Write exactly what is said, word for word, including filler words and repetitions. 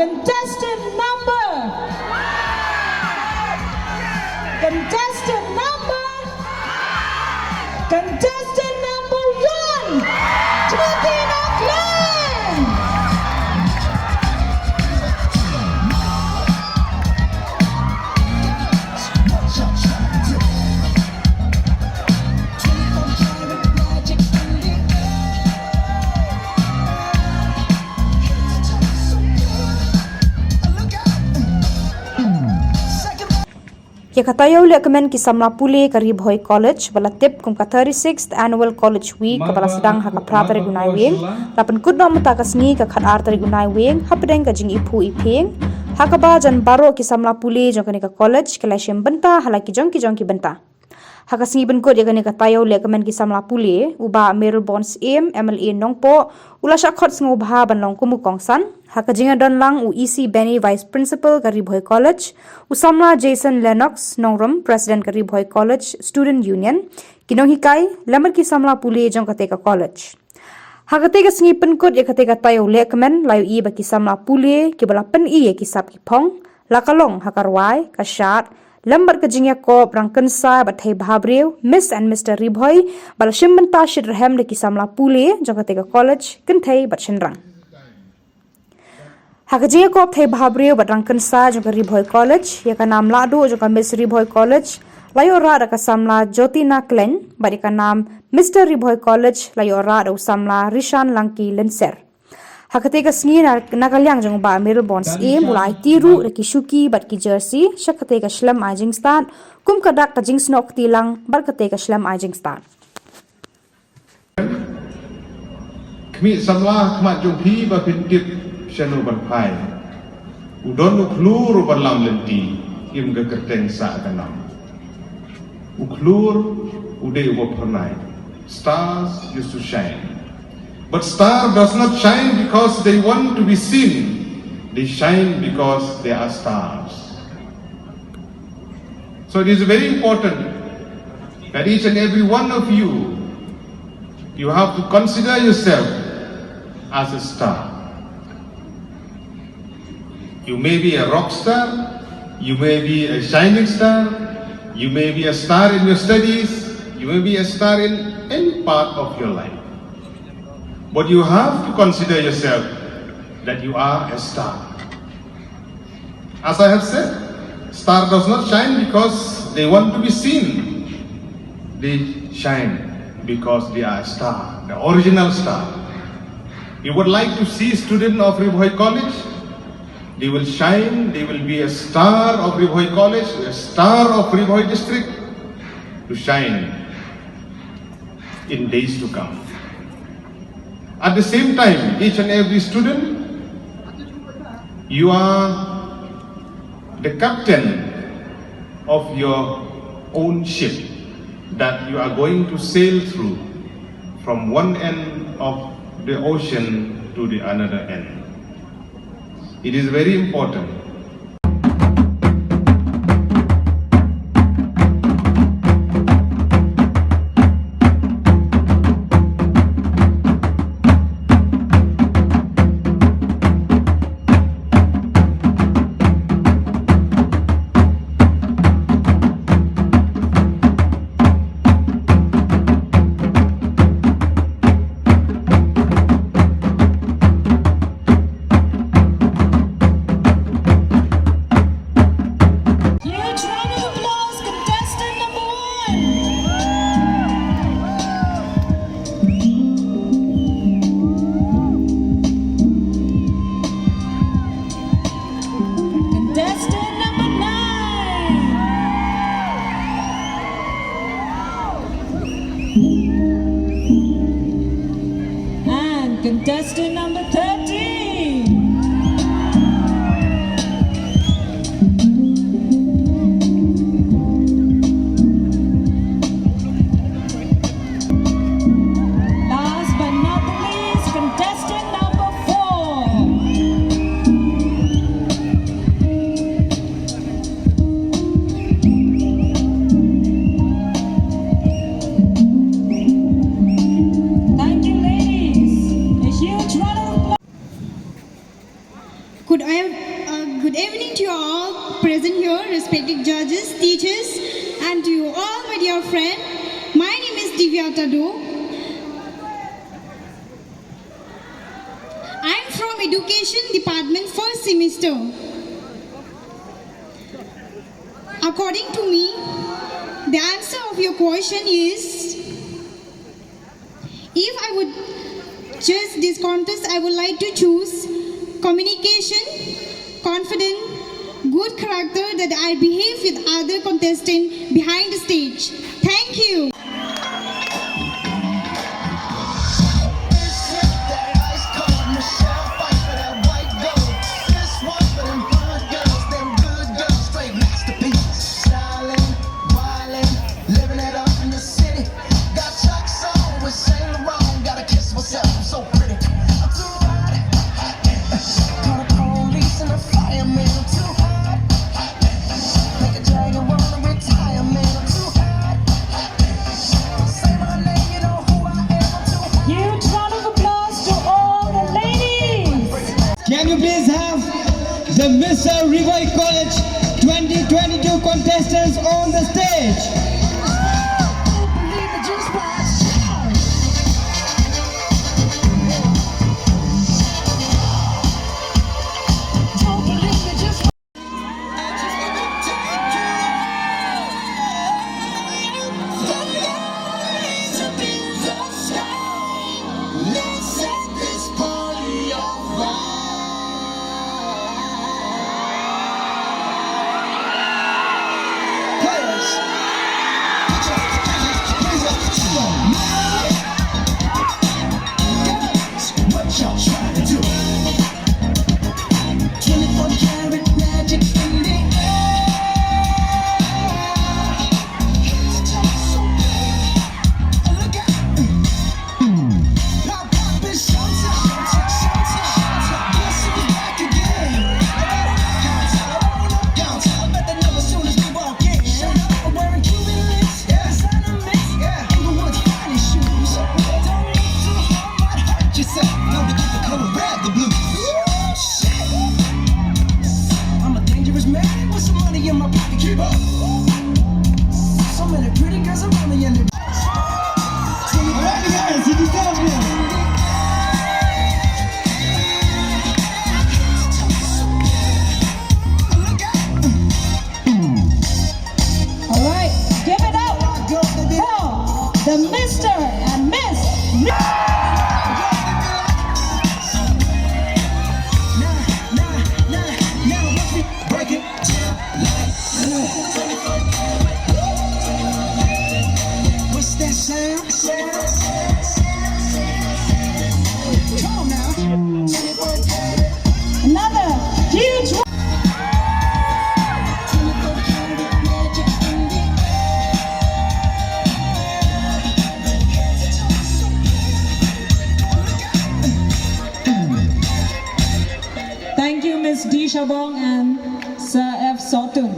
Contestant number. Contestant number. Contestant number one. Jyotina Klein. Ïa ka taïew lehkmen ki samla pule ka Ri Bhoi College ba la tip kum ka thirty-sixth Annual College Week kaba la sdang ha ka phra tarik u Naiwieng, la pynkut noh mynta ka sngi ka khat ar tarik u Naiwieng hapdeng ka jingiphuh iphieng, ha kaba jan baroh ki samla pule jong kane ka college ki la shim bynta ha la ki jong ki jong ki bynta. Ha ka sngi pynkut ïa kane ka taïew lehkmen ki samla pule, u Bah Mayralborn Syiem, M L A Nongpoh, u la shah khot sngewbha ban long kum u kongsan. Ha ka jingïadon lang u E C Benny, Vice Principal ka Ri Bhoi College, u samla Jason Lennox Nongrum, President ka Ri Bhoi College Student Union, ki nonghikai, lem bad ki samla pule jong kata ka college. Ha kata ka sngi pynkut ïa kata ka taïew lehkmen, la ïohi ba ki samla pule kiba la pyni ïa ki sap ki phong, la ka long ha ka rwai, ka shad, lem bad ka jingïakob rangkynsai bad thei bhabriew, Miss and Mister Ri Bhoi, ba la shim bynta shitrhem da ki samla pule jong kata ka college, kynthei bad shynrang. Ha ka jingïakob thei bhabriew bad rangkynsai jong ka Ri Bhoi College, ïa ka nam lahduh jong ka Miss Ri Bhoi College la ïoh rah da ka samla Jyotina Klein, bad ïa ka nam Mister Ri Bhoi College la ïoh rah da u samla Rishan Langki Lynser. Ha kata ka sngi na, na ka liang jong u Bah Mayralborn Syiem u la aiti ruh da ki shuki bad ki jersey sha kata ka shlem ai jingstad, kum ka dak ka jingsnoh kti lang bad kata ka shlem ai jingstad. Khmih samla ha khmat jong phi ba phin tip shano ban phai. U don u khlur uban lam lynti, im ka kyrteng sah ka nam. U khlur u dei uba phyrnai. Stars used to shine. But star does not shine because they want to be seen. They shine because they are stars. So it is very important that each and every one of you, you have to consider yourself as a star. You may be a rock star, you may be a shining star, you may be a star in your studies, you may be a star in any part of your life. But you have to consider yourself that you are a star. As I have said, star does not shine because they want to be seen. They shine because they are a star, the original star. You would like to see student of Ri Bhoi College? They will shine, they will be a star of Ri Bhoi College, a star of Ri Bhoi district to shine in days to come. At the same time, each and every student, you are the captain of your own ship that you are going to sail through from one end of the ocean to the another end. It is very important. Huge round of applause, contestant number one. Contestant number nine. And contestant number thirteen. Last but not the least, contestant number four. Thank you, ladies. A huge round of applause. Here, respected judges, teachers, and to you all, my dear friend. My name is Divya Tado. I'm from Education Department, first semester. According to me, the answer of your question is, if I would judge this contest, I would like to choose communication, confidence, good character that I behave with other contestant behind the stage. Thank you. Huge round of applause to all the ladies. Can you please have the Mister Ri Bhoi College twenty twenty-two contestants on the stage? All right, give it up for the Mister and Miss. Another huge. Thank you, Miss D Shabong and Sir F Sotun.